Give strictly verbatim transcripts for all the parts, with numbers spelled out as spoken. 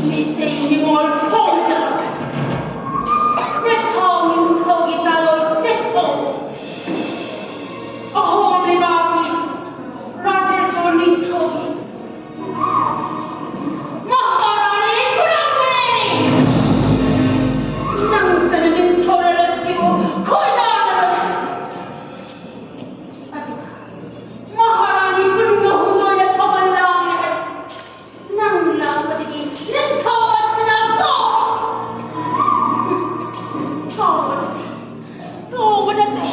ꯃꯤꯇꯩ ꯅꯤꯉꯣꯜ ꯐꯣꯡꯗ ꯇꯦꯠꯊꯧ ꯅꯤꯡꯊꯧꯒꯤ ꯇꯥꯂꯣꯏ ꯇꯦꯠꯊꯧ꯫ ꯑꯍꯣꯝ ꯂꯩꯕꯥꯛꯀꯤ ꯔꯥꯖꯦꯁꯣꯔ ꯅꯤꯡꯊꯧꯒꯤ ꯃꯍꯥꯔꯥꯅꯤ ꯈꯨꯔꯨꯝꯕꯅꯤ꯫ ꯅꯪꯇꯅ ꯅꯤꯡꯊꯧꯔꯦꯜ ꯑꯁꯤꯕꯨ ꯈꯣꯏꯗꯥꯅꯕꯅꯤ꯫ ꯑꯗꯨꯒ ꯃꯍꯥꯔꯥꯅꯤ ꯀꯨꯟꯒ ꯍꯨꯝꯗꯣꯏꯅ ꯊꯥꯕꯜ ꯂꯥꯡꯂꯦ ꯍꯥꯏ꯫ ꯅꯪ ꯂꯥꯛꯄꯗꯒꯤ ꯅꯤꯡꯊꯧ ꯑꯁꯤꯅ ꯀꯣ-, ꯀꯧꯕ ꯅꯠꯇꯦ, ꯀꯧꯕ ꯅꯠꯇꯦ,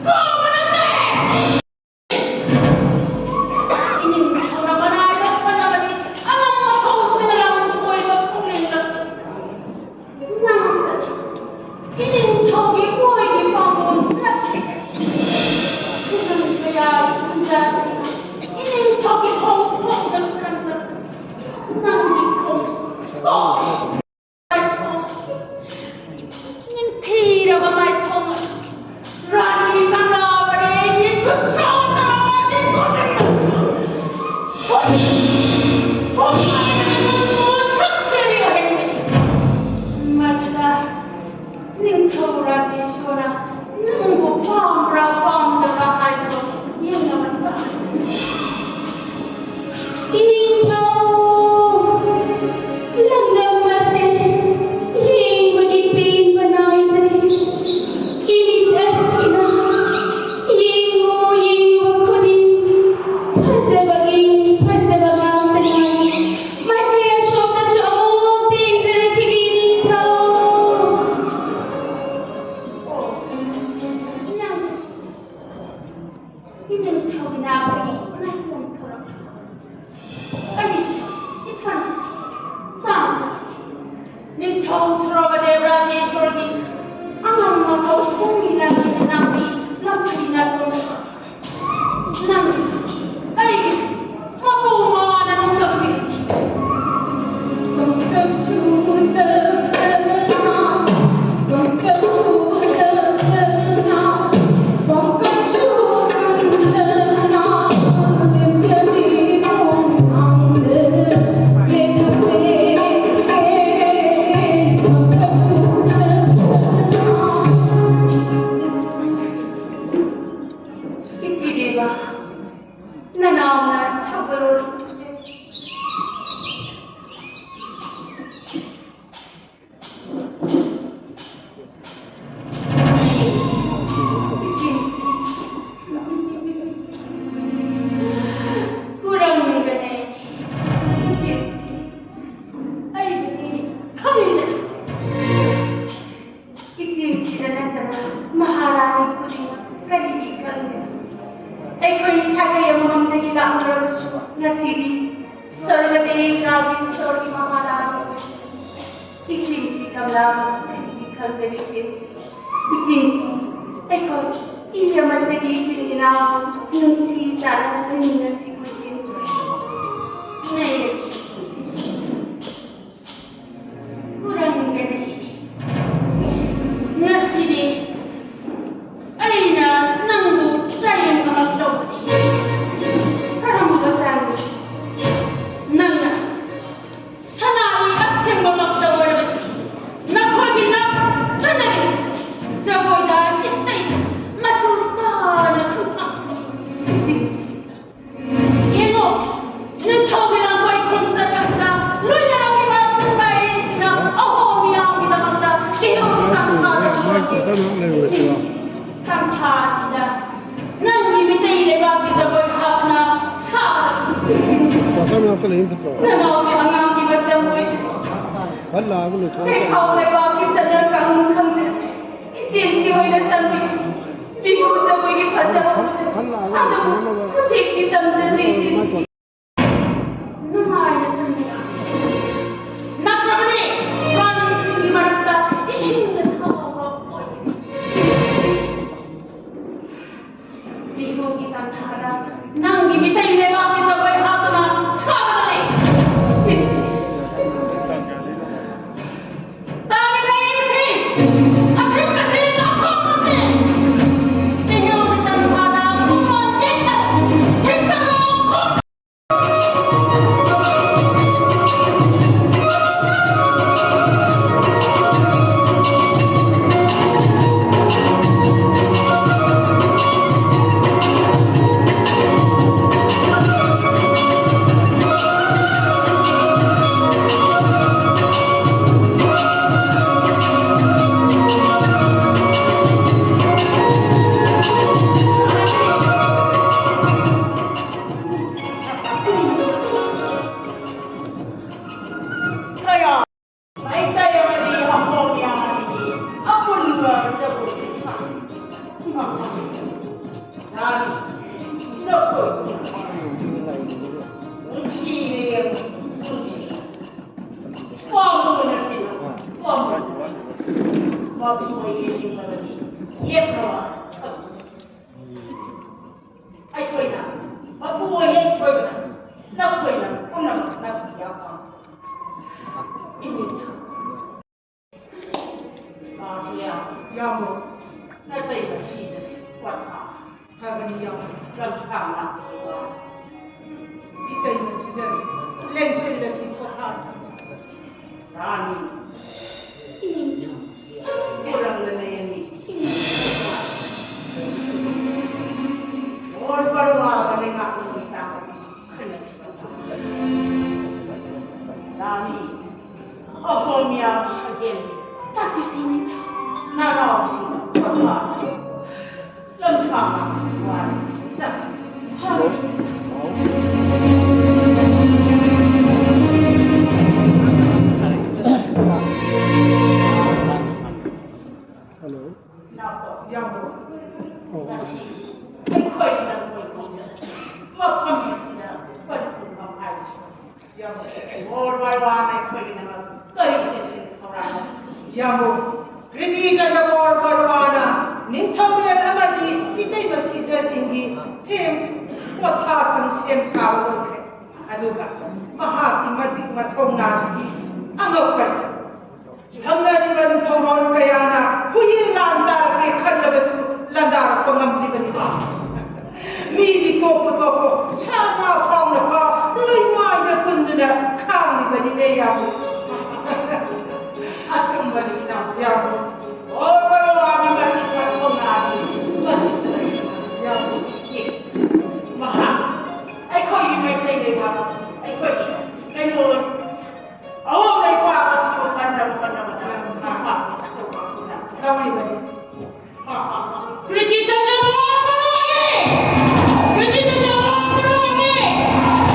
ꯀꯧꯕ ꯅꯠꯇꯦ꯫ ꯏꯅꯤꯡꯊꯧꯅ ꯃꯅꯥꯏ ꯇꯥꯁꯜꯂꯕꯗꯤ ꯑꯉꯝ ꯑꯊꯧꯁꯤꯡꯅ ꯂꯝ ꯀꯣꯏꯕ ꯄꯨꯛꯅꯤꯡꯂꯛꯄꯁꯤꯗ ꯅꯪꯗꯅ ꯏꯅꯤꯡꯊꯧꯒꯤ ꯑꯣꯏꯒꯤ ꯄꯥꯡꯒꯣꯟ ꯅꯠꯇꯦ꯫ ꯈꯨꯂꯪ ꯀꯌꯥꯒꯤ ꯈꯨꯟꯖꯥꯁꯤꯡꯅ ꯏꯅꯤꯡꯊꯧꯒꯤ ꯈꯣꯡꯁꯣꯝꯗ ꯈꯨꯔꯨꯝꯖꯕ ꯅꯪꯒꯤ ꯈꯣꯡꯁꯣꯝ ꯅꯤꯡꯊꯤꯔꯕ ꯃꯥꯏꯊꯣꯡ ꯑꯗꯨ ꯔꯥꯅꯤ ꯀꯪꯂꯥ ꯋꯥꯔꯦꯡꯒꯤ ꯈꯨꯠꯁꯥ ꯇꯔꯥꯒꯤ ꯈꯨꯗꯤꯡꯃꯛ ꯁꯛꯆꯔꯤ ꯍꯥꯏꯕꯅꯤ꯫ ꯃꯗꯨꯗ ꯅꯤꯡꯊꯧ ꯔꯥꯖꯦꯁꯣꯔꯅ ꯅꯪꯕꯨ ꯄꯥꯝꯕ꯭ꯔꯥ ꯄꯥꯝꯗꯕ꯭ꯔꯥ ꯍꯥꯏꯕꯗꯨ ꯌꯦꯡꯂꯕ ꯇꯥꯔꯦ꯫ ꯏꯅꯤꯡꯊꯧ, ꯂꯝꯗꯝ ꯑꯁꯦ ꯌꯦꯡꯕꯒꯤ ꯄꯦꯟꯕ ꯅꯥꯏꯗꯔꯦ꯫ ꯏꯃꯤꯠ ꯑꯁꯤꯅ ꯌꯦꯡꯉꯨ ꯌꯦꯡꯉꯨꯕ ꯈꯨꯗꯤꯡ ꯐꯖꯕꯒꯤ ꯐꯖꯕ ꯉꯥꯛꯇ ꯉꯥꯏ꯫ ꯃꯥꯏꯀꯩ ꯑꯁꯣꯝꯗꯁꯨ ꯑꯃꯨꯛ ꯌꯦꯡꯖꯔꯛꯈꯤꯒꯦ ꯏꯅꯤꯡꯊꯧ꯫ ꯅꯤꯡꯊꯧ ꯁꯣꯔꯣꯒ ꯗꯦꯕꯔꯥꯖꯦꯁꯣꯔꯒꯤ ꯑꯉꯝ ꯑꯊꯧ ꯄꯨꯡꯃꯤ ꯂꯥꯡꯃꯤ ꯅꯅꯥꯛꯄꯤ ꯂꯝꯐꯦꯜ ꯅꯥꯇꯣꯟ ꯅꯪꯒꯤꯁꯨ ꯑꯩꯒꯤꯁꯨ ꯃꯄꯨ ꯃꯃꯥꯅ ꯅꯣꯡꯗꯝꯕꯤꯔꯤ꯫ ꯏꯆꯦꯕꯦꯝꯃ, ꯅꯅꯥꯎꯅ ꯊꯧꯒꯜꯂꯣꯟ ꯄꯨꯖꯩ꯫ ꯈꯨꯔꯝꯒꯅꯦ, ꯏꯆꯦꯁꯤ꯫ ꯑꯩꯕꯨꯗꯤ ꯈꯪꯉꯤꯗꯅ꯫ ꯏꯆꯦꯁꯤꯗ ꯅꯠꯇꯅ ꯃꯍꯥꯔꯥꯅꯤ ꯈꯨꯗꯤꯡꯃꯛ ꯀꯔꯤꯒꯤ ꯈꯪꯗꯦ? ꯑꯩꯈꯣꯏ ꯁꯥꯒꯩ ꯑꯃꯃꯝꯗꯒꯤ ꯂꯥꯛꯅꯔꯕꯁꯨ ꯉꯁꯤꯗꯤ ꯁꯔꯒꯗꯦ ꯔꯥꯖꯦꯁꯣꯔꯒꯤ ꯃꯍꯥꯔꯥꯅꯤ ꯑꯣꯏ꯫ ꯏꯆꯦꯁꯤ ꯀꯃꯂꯥ ꯀꯔꯤꯒꯤ ꯈꯪꯗꯦ? ꯏꯆꯦꯁꯤ, ꯏꯆꯦꯁꯤ ꯑꯩꯈꯣꯏ ꯏ ꯑꯃꯠꯇꯒꯤ ꯏꯆꯤꯟ ꯏꯅꯥꯎ ꯅꯨꯡꯁꯤ ꯆꯥꯟꯅꯅ ꯂꯩꯃꯤꯟꯅꯁꯤꯀꯣ ꯏꯆꯦꯁꯤ꯫ ꯅꯩꯔꯦ ꯏꯆꯦꯁꯤ꯫ ꯈꯨꯔꯝꯒꯅꯤ꯫ ꯉꯁꯤꯗꯤ ꯑꯩꯅ ꯅꯪꯕꯨ ꯆꯥꯌꯦꯡ ꯑꯃ ꯇꯧꯕꯅꯤ꯫ ꯀꯔꯝꯕ ꯆꯥꯌꯦꯡ? ꯅꯪꯅ ꯁꯅꯥꯒꯤ ꯑꯁꯦꯡꯕꯃꯛꯇ ꯑꯣꯏꯔꯕꯗꯤ ꯅꯈꯣꯏꯒꯤ ꯅꯥꯛ ꯆꯠꯅꯔꯤ ꯖꯒꯣꯏꯗ ꯏꯁꯩ ꯃꯆꯨ ꯇꯥꯅ ꯈꯪꯍꯟꯈꯤ꯫ ꯌꯦꯡꯉꯣ, ꯅꯤꯡꯊꯧꯒꯤ ꯂꯥꯡꯕꯩ ꯈꯣꯡꯆꯠ ꯑꯁꯤꯗ ꯂꯣꯏꯅꯔꯛꯂꯤꯕ ꯄꯨꯡ ꯃꯔꯤꯁꯤꯅ ꯑꯍꯣꯝ ꯃꯤꯌꯥꯝꯒꯤꯗꯃꯛꯇ ꯏꯍꯧꯒꯤ ꯇꯝꯐꯥꯗ ꯊꯣꯛꯂꯛꯂꯤ꯫ ꯇꯝꯐꯥ ꯑꯁꯤꯗ ꯅꯪꯒꯤ ꯃꯤꯇꯩ ꯂꯩꯕꯥꯛꯀꯤ ꯖꯒꯣꯏ ꯍꯥꯞꯅ ꯁꯥꯒꯗꯕ ꯅꯅꯥꯎꯒꯤ ꯑꯉꯥꯡꯒꯤ ꯃꯇꯝ ꯑꯣꯏꯁꯅꯨ꯫ ꯂꯩꯈꯥꯎ ꯂꯩꯕꯥꯛꯀꯤ ꯆꯠꯅ ꯀꯥꯡꯂꯣꯟ ꯈꯪꯖ ꯏꯆꯦꯁꯤ ꯑꯣꯏꯅ ꯇꯝꯕꯤꯌꯨ꯫ ꯕꯤꯍꯨ ꯖꯒꯣꯏꯒꯤ ꯐꯖꯕ ꯃꯁꯛ ꯑꯗꯨꯕꯨ ꯈꯨꯊꯦꯛꯇꯤ ꯇꯝꯖꯗ꯭ꯔꯤ ꯏꯆꯦꯁꯤ꯫ ꯅꯨꯡꯉꯥꯏꯅ ꯆꯨꯝꯅ ꯅꯠꯇ꯭ꯔꯕꯗꯤ ꯃꯄꯨ ꯑꯣꯏꯒꯦ ꯍꯤꯡꯂꯕꯗꯤ ꯌꯦꯛꯅꯕ ꯁꯛꯎ꯫ ꯑꯩꯈꯣꯏꯅ ꯃꯄꯨ ꯑꯣꯏ ꯍꯦꯛ ꯀꯣꯏꯕꯗ ꯅꯈꯣꯏꯅ ꯄꯨꯝꯅꯃꯛ ꯅꯛꯄ ꯌꯥꯕ ꯏꯃꯤꯠꯇ꯫ ꯃꯥꯁꯤ ꯌꯥꯝ ꯌꯥꯝꯕ ꯅꯥꯇꯩ ꯃꯁꯤꯗ ꯄꯣꯊꯥ꯫ ꯐꯒꯅꯤ ꯌꯥꯝ ꯂꯝꯁꯥꯡ ꯂꯥꯛꯄꯗ ꯋꯥꯔꯦ꯫ ꯏꯇꯩ ꯃꯁꯤꯗ ꯂꯦꯡꯁꯤꯜꯂꯁꯤ ꯄꯣꯊꯥꯁꯤ꯫ ꯔꯥꯅꯤ꯫ ꯈꯨꯔꯪꯗ ꯂꯩꯔꯅꯤ꯫ ꯕꯣꯔ ꯕꯔꯨꯋꯥꯒ ꯂꯩꯉꯥꯛꯂꯣꯟꯒꯤ ꯇꯥꯡꯀꯛ ꯈꯟꯅꯈꯤꯕ꯫ ꯔꯥꯅꯤ꯫ ꯑꯍꯣꯃꯤꯌꯥꯒꯤ ꯁꯛꯍꯦꯟꯕꯤ ꯇꯥꯀꯤꯁꯤꯅꯤ꯫ ꯅꯅꯥꯎꯁꯤꯡꯅ ꯄꯣꯊꯥ꯫ ꯂꯝꯁꯥꯡ ꯋꯥꯔꯤ ꯆꯠ꯫ ꯍꯜꯂꯣ꯫ ꯅꯥꯀꯣ ꯌꯥꯝꯕꯨ꯫ ꯑꯣ꯫ ꯉꯁꯤ ꯑꯩꯈꯣꯏ ꯂꯝꯀꯣꯏ ꯈꯣꯡꯆꯠ ꯑꯁꯤ ꯃꯐꯝ ꯑꯁꯤꯗ ꯄꯟꯊꯨꯡꯐꯝ ꯍꯥꯏꯕꯁꯤ ꯌꯥꯝꯕꯨ꯫ ꯕꯣꯔ ꯕꯔꯨꯋꯥꯅ ꯑꯩꯈꯣꯏꯒꯤꯗꯃꯛ ꯀꯔꯤ ꯆꯦꯛꯁꯤꯟ ꯊꯧꯔꯥꯡ ꯂꯧꯈꯤ? ꯌꯥꯝꯕꯨ꯫ ꯔꯤꯇꯤꯆꯟꯗ ꯕꯣꯔ ꯕꯔꯨꯋꯥꯅ ꯅꯤꯡꯊꯧꯔꯦꯜ ꯑꯃꯗꯤ ꯏꯇꯩꯃ ꯁꯤꯖꯁꯤꯡꯒꯤ ꯁꯦꯝ ꯄꯣꯊꯥꯁꯤꯡ ꯁꯦꯝ ꯁꯥꯕ ꯂꯣꯏꯈ꯭ꯔꯦ꯫ ꯑꯗꯨꯒ ꯃꯍꯥꯛꯀꯤ ꯃꯇꯤꯛ ꯃꯊꯧꯅꯥꯁꯤꯗꯤ ꯑꯉꯛꯄꯅꯤ꯫ ꯈꯪꯅꯔꯤꯕ ꯅꯤꯡꯊꯧꯔꯣꯜ ꯀꯌꯥꯅ ꯍꯨꯏꯌꯦꯟ ꯂꯥꯟ ꯇꯥꯔꯛꯀꯦ ꯈꯜꯂꯕꯁꯨ ꯂꯥꯟꯗꯥꯔꯛꯄ ꯉꯝꯗ꯭ꯔꯤꯕꯅꯤꯗꯣ꯫ ꯃꯤꯗꯤ ꯇꯣꯞꯄꯨ ꯇꯣꯞꯄꯨ ꯁꯥ ꯉꯥ ꯐꯥꯎꯅ ꯐꯥꯎ ꯂꯩꯃꯥꯏꯗ ꯄꯨꯟꯗꯨꯅ ꯈꯥꯡꯂꯤꯕꯅꯤꯅꯦ ꯌꯥꯝꯕꯨ꯫ ꯑꯆꯨꯝꯕꯅꯤ ꯏꯅꯥꯎ ꯌꯥꯝꯕꯨ꯫ ꯑꯣ ꯕꯔꯨꯋꯥꯒꯤ ꯃꯇꯤꯛ ꯃꯊꯧꯅꯥꯗꯤ ꯃꯁꯤꯗ ꯂꯩ ꯌꯥꯝꯕꯨ꯫ ꯑꯦ, ꯃꯍꯥꯛ ꯑꯩꯈꯣꯏꯒꯤ ꯃꯩꯇꯩ ꯂꯩꯕꯥꯛ ꯑꯩꯈꯣꯏꯒꯤ ꯀꯩꯅꯣ ꯑꯋꯥꯡ ꯂꯩꯄꯥꯛ ꯑꯁꯤꯕꯨ ꯀꯟꯅꯕ ꯍꯣꯠꯅꯕꯗ ꯃꯥ ꯄꯥꯛꯄ ꯑꯆꯧꯕ ꯈꯨꯗꯥꯡ ꯂꯧꯔꯤꯕꯅꯤ꯫ ꯕ꯭ꯔꯤꯇꯤꯁ ꯑꯆꯧꯕ ꯃꯔꯨ ꯑꯣꯏꯔꯦ! ꯕ꯭ꯔꯤꯇꯤꯁ ꯑꯆꯧꯕ ꯃꯔꯨ ꯑꯣꯏꯔꯦ!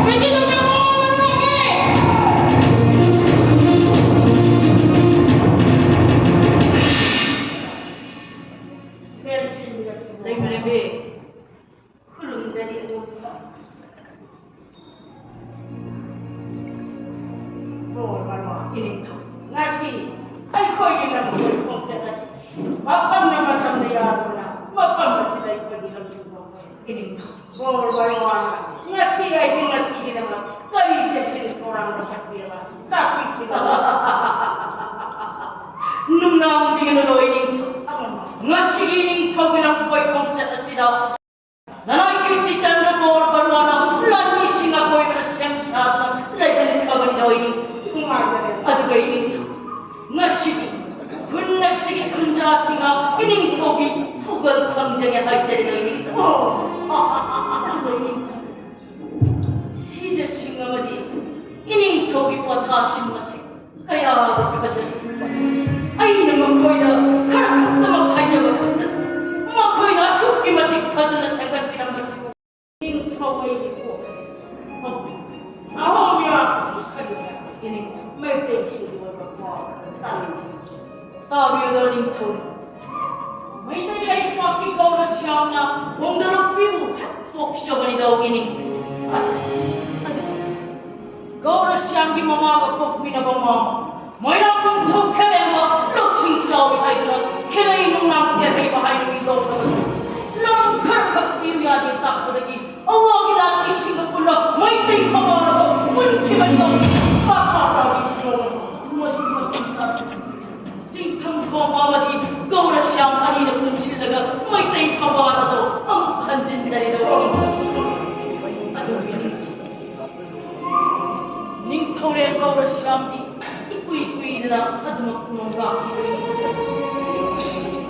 ꯕ꯭ꯔꯤꯇꯤꯁ ꯑꯆꯧꯕ ꯃꯔꯨ ꯑꯣꯏꯔꯦ! ꯒꯣꯔ ꯕꯔꯨꯋꯥꯅ ꯉꯁꯤ ꯑꯩꯕꯨ ꯉꯁꯤꯒꯤꯗꯃꯛ ꯀꯔꯤ ꯆꯦꯛꯁꯤꯟ ꯊꯧꯔꯥꯡ ꯂꯧꯈꯠꯄꯤꯔꯕ? ꯇꯥꯛꯄꯤꯁꯤꯔꯣ? ꯅꯨꯡꯅꯥꯡꯕꯤꯒꯅꯨ ꯂꯣꯏꯅꯤꯡꯊꯧ꯫ ꯉꯁꯤꯒꯤ ꯅꯤꯡꯊꯧꯒꯤ ꯂꯝꯀꯣꯏ ꯈꯣꯡꯆꯠ ꯑꯁꯤꯗ ꯅꯅꯥꯏ ꯀꯤꯔꯇꯤꯆꯟꯗ꯭ꯔ ꯒꯣꯔ ꯕꯔꯨꯋꯥꯅ ꯂꯥꯟꯃꯤꯁꯤꯡ ꯑꯀꯣꯏꯕꯗ ꯁꯦꯝ ꯁꯥꯗꯨꯅ ꯂꯩꯍꯟꯈ꯭ꯔꯕꯅꯤ ꯂꯣꯏꯅꯤꯡꯊꯧ꯫ ꯅꯨꯡꯉꯥꯏꯖꯔꯦ꯫ ꯑꯗꯨꯒ ꯏꯅꯤꯡꯊꯧ, ꯉꯁꯤꯗꯤ ꯈꯨꯟ ꯑꯁꯤꯒꯤ ꯈꯨꯟꯖꯥꯁꯤꯡꯅ ꯏꯅꯤꯡꯊꯧꯒꯤ ꯊꯧꯒꯜ ꯐꯪꯖꯒꯦ ꯍꯥꯏꯖꯔꯤ ꯂꯣꯏꯅꯤꯡꯊꯧ꯫ ꯂꯣꯏꯅꯤꯡꯊꯧ, ꯁꯤꯖꯁꯤꯡ ꯑꯃꯗꯤ ꯏꯅꯤꯡꯊꯧꯒꯤ ꯄꯣꯊꯥꯁꯤꯡ ꯑꯁꯤ ꯀꯌꯥꯗ ꯐꯖꯩ꯫ ꯑꯩꯅ ꯃꯈꯣꯏꯗ ꯈꯔ ꯈꯛꯇꯃꯛ ꯍꯥꯏꯖꯕ ꯈꯛꯇꯅꯤ꯫ ꯃꯈꯣꯏꯅ ꯑꯁꯨꯛꯀꯤ ꯃꯇꯤꯛ ꯐꯖꯅ ꯁꯦꯝꯒꯠꯄꯤꯔꯝꯕꯁꯤꯕꯨ ꯅꯤꯡꯊꯧ ꯑꯩꯒꯤ ꯀꯣꯛꯁꯦ ꯍꯧꯖꯤꯛ ꯑꯍꯣꯡꯕ ꯈꯜꯂꯨ꯫ ꯏꯅꯤꯡꯊꯧ꯫ ꯃꯩꯇꯩꯁꯤꯡꯒꯤ ꯑꯣꯏꯕ ꯄꯥꯎ ꯇꯥꯅꯤꯡꯉꯤ꯫ ꯇꯥꯕꯤꯌꯨ ꯅꯤꯡꯊꯧ꯫ ꯃꯩꯇꯩ ꯂꯩꯄꯥꯛꯀꯤ ꯒꯧꯔ ꯁ꯭ꯌꯥꯝꯅ ꯍꯣꯡꯗꯣꯔꯛꯄꯤꯕꯨ ꯄꯣꯛꯆꯕꯅꯤꯗꯣ ꯏꯅꯤꯡꯊꯧ꯫ ꯑꯗꯨ, ꯑꯗꯨ, ꯒꯧꯔ ꯁ꯭ꯌꯥꯝꯒꯤ ꯃꯃꯥꯒ ꯄꯣꯛꯃꯤꯟꯅꯕ ꯃꯃꯥ ꯃꯣꯏꯔꯥꯡ ꯅꯤꯡꯊꯧ ꯈꯦꯂꯦꯝꯕ ꯂꯧꯁꯤꯡ ꯆꯥꯎꯏ ꯍꯥꯏꯗꯨꯅ ꯈꯦꯂꯩ ꯅꯨꯡꯅꯥꯡ ꯇꯦꯜꯍꯩꯕ ꯍꯥꯏꯅ ꯃꯤꯡꯊꯣꯟꯕꯗ ꯂꯝ ꯈꯔꯈꯛ ꯄꯤꯌꯨ ꯌꯥꯗꯦ ꯇꯥꯛꯄꯗꯒꯤ ꯑꯋꯥꯒꯤ ꯂꯥꯟꯃꯤꯁꯤꯡꯒ ꯄꯨꯟꯅ ꯃꯩꯇꯩ ꯐꯝꯕꯥꯜ ꯑꯗꯣ ꯄꯨꯟꯈꯤꯕꯅꯤꯗꯣ꯫ ꯄꯥꯈꯥ ꯄꯥꯈꯥꯒꯤ ꯁꯤꯔꯣꯜ ꯑꯗꯨ ꯃꯗꯨ ꯃꯇꯝꯗ ꯆꯤꯡꯊꯪ ꯈꯣꯡꯕ ꯑꯃꯗꯤ ꯒꯧꯔ ꯁ꯭ꯌꯥꯝ ꯑꯅꯤꯅ ꯄꯨꯟꯁꯤꯜꯂꯒ ꯃꯩꯇꯩ ꯐꯝꯕꯥꯜ ꯑꯗꯣ ꯑꯃꯨꯛ ꯍꯟꯖꯤꯟꯖꯔꯦꯗꯣ꯫ ꯑꯗꯨꯒꯤ ꯅꯤꯡꯊꯧꯔꯦꯜ ꯒꯧꯔ ꯁ꯭ꯌꯥꯝꯗꯤ ꯏꯀꯨꯏ ꯀꯨꯏꯗꯅ ꯑꯗꯨꯃꯛ ꯅꯣꯡꯗꯥꯈꯤꯕꯅꯤ꯫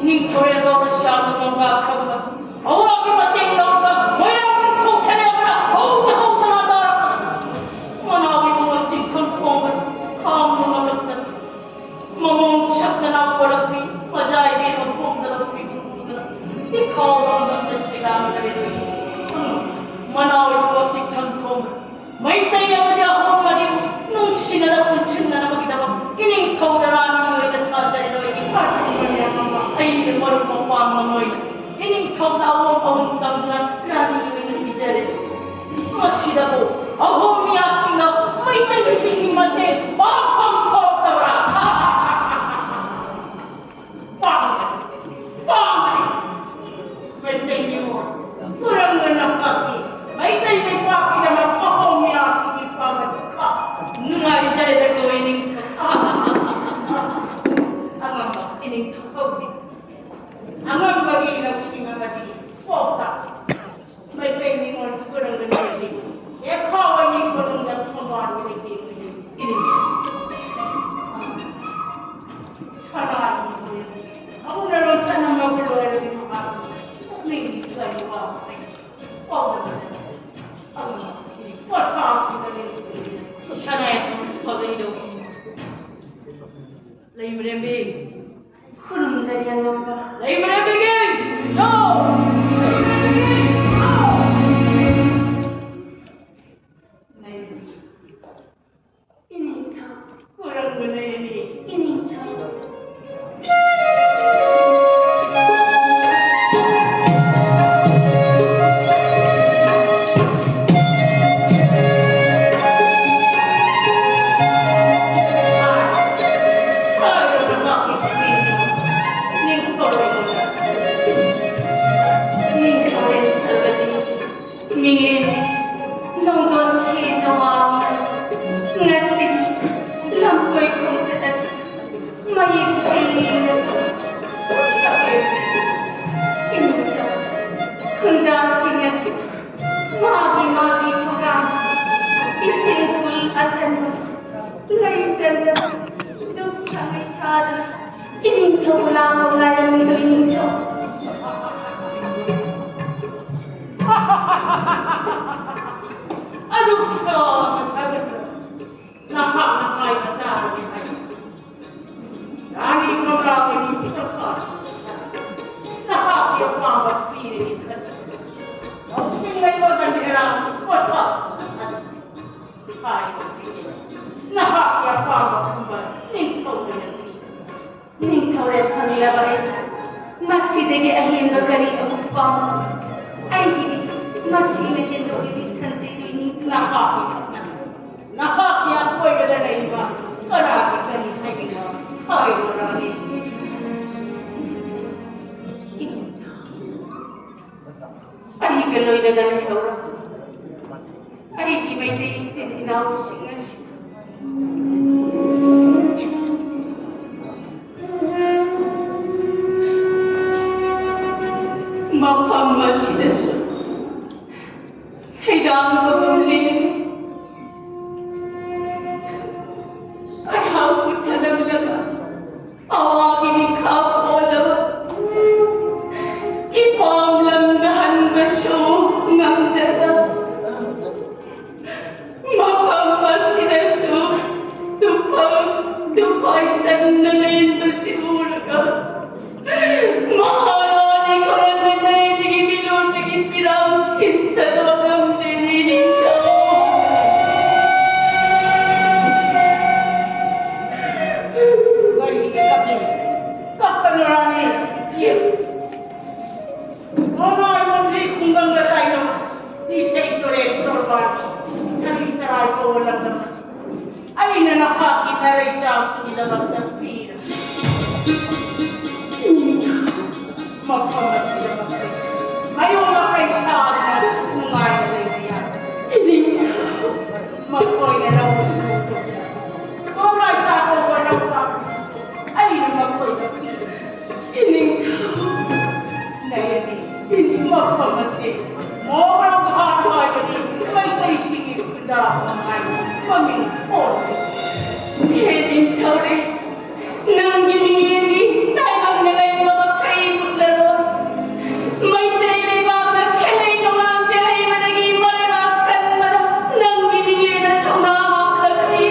ꯅꯤꯡꯊꯧꯔꯦꯜ ꯒꯧꯔ ꯁ꯭ꯌꯥꯝꯅ ꯅꯣꯡꯗꯥꯈ꯭ꯔꯕ ꯃꯇꯨꯡ ꯑꯋꯥꯒꯤ ꯃꯇꯦꯡ ꯂꯧꯔꯒ ꯃꯣꯏꯔꯥꯡ ꯅꯤꯡꯊꯧ ꯈꯦꯂꯦꯝꯕꯅ ꯍꯧꯖ ꯍꯧꯗꯅ ꯇꯥꯔꯛꯄꯗ ꯃꯅꯥꯎ ꯏꯕꯨꯡꯉꯣ ꯆꯤꯡꯊꯪ ꯈꯣꯡꯕꯅ ꯈꯥꯡꯕ ꯉꯝꯂꯛꯇꯅ ꯃꯃꯣꯝ ꯁꯛꯇꯅ ꯄꯣꯔꯛꯄꯤ ꯃꯖꯥ ꯏꯕꯦꯝꯃ ꯈꯣꯡꯗꯅ ꯄꯤꯛꯂꯨꯗꯅ ꯇꯤꯈꯥꯎ ꯂꯣꯟꯗ ꯁꯤꯂꯥꯡꯗ ꯂꯩꯔꯣꯏ꯫ ꯃꯅꯥꯎ ꯏꯕꯨꯡꯉꯣ ꯆꯤꯡꯊꯪ ꯈꯣꯡꯕꯅ ꯃꯩꯇꯩ ꯑꯃꯗꯤ ꯑꯍꯣꯝ ꯑꯅꯤꯕꯨ ꯅꯨꯡꯁꯤꯅꯅ ꯄꯨꯟꯁꯤꯟꯅꯅꯕꯒꯤꯗꯃꯛ ꯏꯅꯤꯡꯊꯧꯗ ꯔꯥꯅꯤ ꯑꯣꯏꯅ ꯊꯥꯖꯔꯤꯗꯣ꯫ ꯑꯩꯅ ꯃꯔꯨꯞ ꯃꯄꯥꯡ ꯑꯃ ꯑꯣꯏꯅ ꯏꯅꯤꯡꯊꯧꯗ ꯑꯋꯣꯝ ꯑꯍꯨꯝ ꯇꯝꯗꯨꯅ ꯔꯥꯅꯤ ꯑꯣꯏꯅ ꯄꯤꯖꯔꯦ꯫ ꯃꯁꯤꯗꯕꯨ ꯑꯍꯣꯝ ꯃꯤꯌꯥꯁꯤꯡꯅ ꯃꯩꯇꯩꯁꯤꯡꯒꯤ ꯃꯇꯦꯡ ꯄꯥꯡꯐꯝ ꯊꯣꯛꯇꯕ꯭ꯔꯥ? ꯄꯥꯡꯒꯅꯤ, ꯄꯥꯡꯒꯅꯤ꯫ ꯀꯅꯥꯒꯤ ꯃꯤꯑꯣꯏ ꯑꯃꯅ ꯂꯣꯏꯁꯤꯟꯅꯕ ꯂꯣꯏꯔꯕꯤ ꯃꯍꯥꯛ ꯄꯨꯛꯅꯤꯡꯒꯤ ꯊꯣꯏꯕ ꯄꯥꯎꯗꯕ ꯅꯠꯇꯦ꯫ ꯑꯃ ꯄꯣꯊꯥꯈꯤꯕꯅꯤ꯫ ꯁꯅꯥ ꯌꯥꯝ ꯐꯒꯅꯤꯗꯧꯕ꯫ ꯂꯩꯃꯔꯦꯝꯕꯤ꯫ ꯈꯨꯔꯨꯝꯖꯔꯤ ꯑꯉꯝꯕ꯫ ꯂꯩꯃꯔꯦꯝꯕꯤꯒꯤ ꯌꯣ! ꯂꯩꯃꯔꯦꯝꯕꯤꯒꯤ ꯌꯣ! ꯂꯩꯃꯔꯦꯝꯕꯤ꯫ ꯏꯅꯤꯡꯊꯧ꯫ ꯈꯨꯔꯨꯝꯖꯔꯤ ꯏꯅꯤꯡꯊꯧ꯫ ꯃꯤꯡꯂꯦꯟ ꯅꯣꯡꯗꯣꯟ ꯊꯦꯟꯅ ꯋꯥꯡꯅ ꯉꯁꯤꯒꯤ ꯂꯝꯀꯣꯏ ꯈꯣꯡꯆꯠ ꯑꯁꯤ ꯃꯌꯦꯛ ꯁꯦꯡꯅ ꯏꯅꯤꯡꯊꯧ ꯈꯨꯟꯖꯥꯁꯤꯡ ꯑꯁꯤ ꯃꯥꯒꯤ ꯃꯥꯒꯤ ꯊꯧꯔꯥꯡ ꯏꯁꯤꯡ ꯄꯨꯜ ꯑꯊꯟꯕ ꯂꯩꯇꯅ ꯗꯨꯛ ꯊꯥꯃꯩ ꯊꯥꯗꯨꯅ ꯏꯅꯤꯡꯊꯧ ꯂꯥꯛꯄ ꯉꯥꯏꯔꯝꯃꯤꯗꯣ ꯏꯅꯤꯡꯊꯧ꯫ ꯑꯗꯨ ꯏꯁꯣꯔꯅ ꯊꯥꯒꯠꯆꯔꯤ꯫ ꯅꯍꯥꯛꯅ ꯍꯥꯏꯕ ꯇꯥꯔꯗꯤ ꯍꯥꯏ꯫ ꯔꯥꯅꯤ ꯀꯪꯂꯥꯒꯤ ꯅꯤꯡꯊꯤꯅ ꯐꯥꯔꯦ꯫ ꯅꯍꯥꯛꯀꯤ ꯑꯄꯥꯝꯕ ꯄꯤꯔꯒꯦ ꯈꯟꯖꯩ꯫ ꯂꯧꯁꯤꯡ ꯂꯩꯕ ꯒꯟꯙꯦꯔꯥ ꯄꯣꯊꯥ꯫ ꯍꯥꯏꯕꯁꯤꯅꯤ꯫ ꯅꯍꯥꯛꯀꯤ ꯑꯄꯥꯝꯕ ꯈꯨꯝꯕ ꯅꯤꯡꯊꯧꯅ ꯌꯥꯅꯤ꯫ ꯅꯤꯡꯊꯧꯔꯦꯜ ꯐꯪꯂꯕ ꯑꯩ ꯃꯁꯤꯗꯒꯤ ꯑꯍꯦꯟꯕ ꯀꯔꯤ ꯑꯃꯨꯛ ꯄꯥꯝꯃꯤ? ꯑꯩꯒꯤꯗꯤ ꯃꯁꯤꯅ ꯍꯦꯟꯗꯣꯛꯂꯤꯕꯤ ꯈꯟꯖꯩ ꯅꯣꯏꯅꯤ꯫ ꯅꯍꯥꯛꯀꯤ ꯅꯍꯥꯛꯀꯤ ꯑꯀꯣꯏꯕꯗ ꯂꯩꯔꯤꯕ ꯀꯅꯥꯒꯤ ꯀꯔꯤ ꯍꯥꯏꯔꯤꯕ ꯍꯥꯏꯔꯨꯔꯅꯤ? ꯑꯩꯒ ꯂꯣꯏꯅꯅ ꯂꯩꯍꯧꯔꯣ꯫ ꯑꯩꯒꯤ ꯃꯩꯇꯩ ꯏꯆꯤꯟ ꯏꯅꯥꯎꯁꯤꯡ ꯑꯁꯤ ꯃꯐꯝ ꯑꯁꯤꯗꯁꯨ ꯁꯩꯗꯥꯡꯕꯒꯨꯝ ꯂꯦꯝꯃꯤ꯫ ꯑꯩꯍꯥꯛꯄꯨ ꯊꯅꯝꯂꯒ ꯗꯃꯛꯇ ꯄꯤꯔꯕ ꯃꯐꯝ ꯑꯁꯤꯗꯃꯛꯇ ꯃꯌꯣꯜ ꯃꯀꯩ ꯁꯥꯗꯅ ꯅꯨꯡꯉꯥꯏꯅ ꯂꯩꯕ ꯌꯥꯏ꯫ ꯏꯅꯤꯡꯊꯧ꯫ ꯃꯈꯣꯏꯅ ꯂꯧꯕꯁꯨ ꯂꯧꯊꯣꯛꯇꯅ ꯀꯣꯝꯂꯥꯏ ꯆꯥ ꯀꯧꯕ ꯂꯧ ꯄꯥꯝꯕꯁꯤꯁꯨ ꯑꯩꯅ ꯃꯈꯣꯏꯗ ꯄꯤꯔꯦ꯫ ꯏꯅꯤꯡꯊꯧ꯫ ꯅꯌꯅꯤ꯫ ꯃꯐꯝ ꯑꯁꯤ ꯃꯣꯒ꯭ꯔꯣ ꯘꯥꯠ ꯍꯥꯏꯕꯗꯤ ꯃꯩꯇꯩꯁꯤꯡꯒꯤ ꯈꯨꯟꯗꯥꯐꯝ ꯍꯥꯏꯅ ꯃꯃꯤꯡ ꯊꯣꯟꯈꯤ꯫ ꯍꯦ ꯅꯤꯡꯊꯧꯔꯦ, ꯅꯪꯒꯤ ꯃꯤꯠꯌꯦꯡꯗꯤ ꯇꯥꯏꯕꯪꯗ ꯂꯩꯔꯤꯕ ꯃꯈꯩ ꯃꯨꯠꯂꯔꯣꯏ꯫ ꯃꯩꯇꯩ ꯂꯩꯕꯥꯛꯇ ꯈꯦꯂꯩ ꯅꯣꯡꯂꯥꯡ ꯆꯦꯜꯍꯩꯕꯗꯒꯤ ꯃꯂꯩꯕꯥꯛ ꯀꯟꯕꯗ ꯅꯪꯒꯤ ꯃꯤꯠꯌꯦꯡꯅ ꯊꯧꯅꯥ ꯍꯥꯞꯂꯒꯅꯤ꯫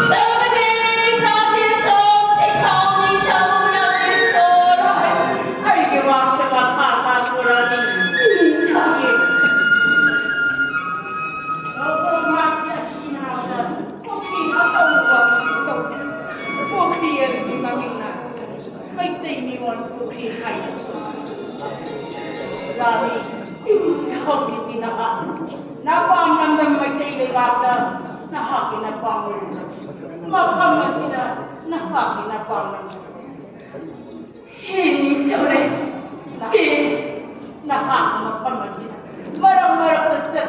ꯁꯔꯒꯗꯦꯕꯤ ꯄ꯭ꯔꯥꯖꯦꯁꯣꯔ, ꯁꯤꯈꯥꯎ ꯅꯤꯡꯊꯧ ꯅꯥꯒꯦꯁꯣꯔ ꯍꯥꯏ꯫ ꯑꯩꯒꯤ ꯋꯥꯁꯦ ꯃꯈꯥ ꯇꯥꯊꯣꯔꯛꯑꯗꯤ ꯅꯤꯡꯊꯧꯒꯤ ꯃꯐꯝ ꯑꯁꯤ ꯃꯅꯥꯛꯇ ꯄꯨꯈ꯭ꯔꯤ ꯑꯆꯧꯕ ꯑꯃꯁꯨ ꯇꯧꯏ꯫ ꯄꯨꯈ꯭ꯔꯤ ꯑꯗꯨꯒꯤ ꯃꯃꯤꯡꯅ ꯃꯩꯇꯩ ꯅꯤꯉꯣꯜ ꯄꯨꯈ꯭ꯔꯤ ꯍꯥꯏꯅ꯫ ꯔꯥꯅꯤ, ꯍꯧꯖꯤꯛꯇꯤ ꯅꯍꯥꯛ ꯅꯄꯥꯝ ꯂꯝꯗꯝ ꯃꯩꯇꯩ ꯂꯩꯕꯥꯛꯇ ꯅꯍꯥꯛꯀꯤ ꯅꯄꯥꯝ ꯑꯣꯏꯔꯤꯕ ꯃꯐꯝ ꯑꯁꯤꯗ ꯅꯍꯥꯛꯀꯤ ꯅꯄꯥꯝ ꯂꯝꯗꯝ ꯍꯦꯟꯒꯗꯧꯔꯦ꯫ ꯍꯦ, ꯅꯍꯥꯛ ꯃꯐꯝ ꯑꯁꯤꯗ ꯃꯔꯛ ꯃꯔꯛꯇ ꯆꯠ